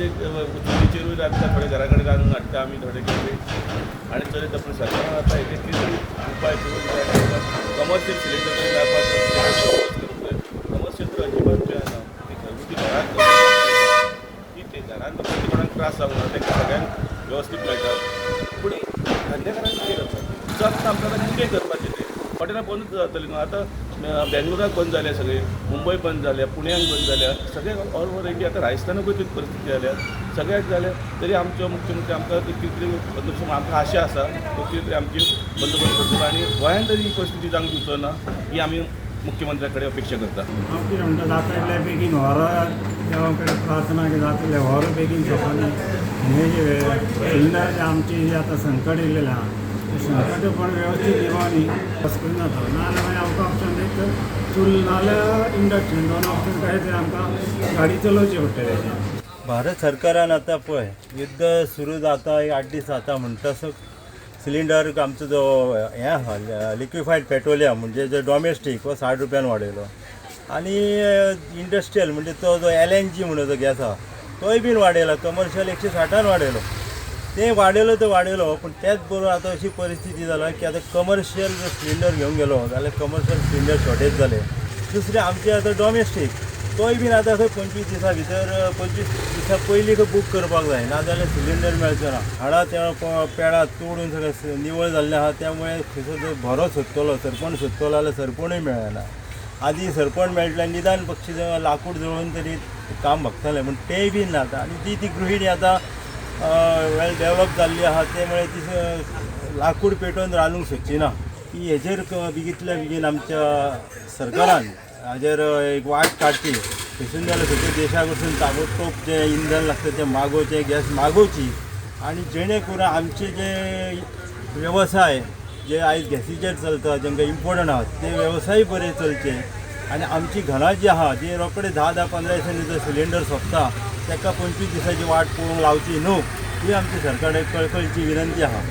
गॅसीक चुलीचेरूय रांदता, थोडे घरा कडेन रांदून हाडटा आमी थोडे कितें आनी चलयता. पूण सरकारान आतां हेजेर कितें तरी उपाय करूंक जाय. कमर्शियल सिलिंडर तरी मेळपाक करूंक जाय. कमर्शियल तर अजिबात मेळना. ती घरगुती घरांत ती ते घरांत फक्त कोणाक त्रास जावंक ना, तांकां सगळ्यांक वेवस्थीत मेळटा. पूण धंदेकारांक कितें करपाचें? चलता आमकां, आतां कितें करपाचें? तें हॉटेलां बंदूच जातलीं न्हू आतां. बेंगलोराक बंद जाल्या सगळे, मुंबय बंद जाल्या, पुण्याक बंद जाल्या, सगळे ऑल ओवर इंडिया. आतां राजस्थानाकूय तीच परिस्थिती जाल्या, सगळ्याक जाल्या. तरी आमचो मुख्यमंत्री आमकां कितें तरी बंदोबस्त, आमकां आशा आसा, तो कितें तरी आमची बंदोबस्त करतलो आनी गोंयांत तरी ही परिस्थिती जावंक दिवचो ना, ही आमी मुख्यमंत्र्या कडेन अपेक्षा करता. हांव कितें म्हणटा, जाता इतल्या बेगीन व्हरो, देवा कडेन प्रार्थना की जाता इतलें व्हरो बेगीन सोंपोनी. हें जें सिलिंडराचें आमचें जें आतां संकट येयलेलें आहा, तें संकट पण वेवस्थीत निभावनी बस करून जाता. नाजाल्यार मागीर आमकां ऑप्शन एक तर चूल नाजाल्यार इंडक्शन, दोन ऑप्शन काय तरी आमकां गाडी चलोवची पडटली. भारत सरकारान आतां पळय, युद्ध सुरू जाता एक 8 दीस जाता म्हणटा सिलिंडर आमचो जो हें आहा, लिक्विफायड पेट्रोलियम, म्हणजे जो डॉमेस्टीक, हो 60 रुपयान वाडयलो आनी इंडस्ट्रियल म्हणजे तो जो एलएनजी म्हणून जो गॅस आहा, तोय बीन वाडयला. कमर्शियल 160 वाडयलो. ते वाडयलो तो वाडयलो, पूण त्याच बरोबर आतां अशी परिस्थिती जाला की आतां कमर्शियल जर सिलिंडर घेवन गेलो जाल्यार कमर्शियल सिलिंडर शॉर्टेज जाले. दुसरें, आमचे आतां डॉमेस्टीक, तोय बीन आतां खंय 25 दिसां भितर, 25 दिसां पयलीं खंय बूक करपाक जाय, नाजाल्यार सिलिंडर मेळचो ना. हाडा त्या पेडां तोडून सगळें निवळ जाल्लें आहा. त्यामुळे थंयसर जर भरो सोदतलो, सरपण सोदतलो जाल्यार सरपणूय मेळना. आदी सरपण मेळटलें, निदान पक्षी लाकूड जळोवन तरी काम भागतालें, पूण तेंय बीन ना आतां. आनी ती ती गृहिणी आतां वेल डेवलप जाल्ली आहा, त्यामुळे ती लाकूड पेटोवन रांदूंक सोदची ना. की हेजेर बेगींतल्या बेगीन आमच्या सरकारान हाजेर एक वाट काडची. थंयसून जाल्यार खंयच्या देशा कडसून ताबडतोब जें इंधन लागता तें मागोवचें, गॅस मागोवची आनी जेणे करून आमचे जे वेवसाय जे आयज गॅसीचेर चलता, जेंकां इम्पोर्टंट आहा, ते वेवसाय बरे चलचे आनी आमची घरां जी आहा, जी रोकडे 10 10 15 दिसांनी जो सिलिंडर सोंपता, ताका 25 दिसांची वाट पळोवंक लावची न्हू, ही आमची सरकाराक कळकळीची विनंती आहा.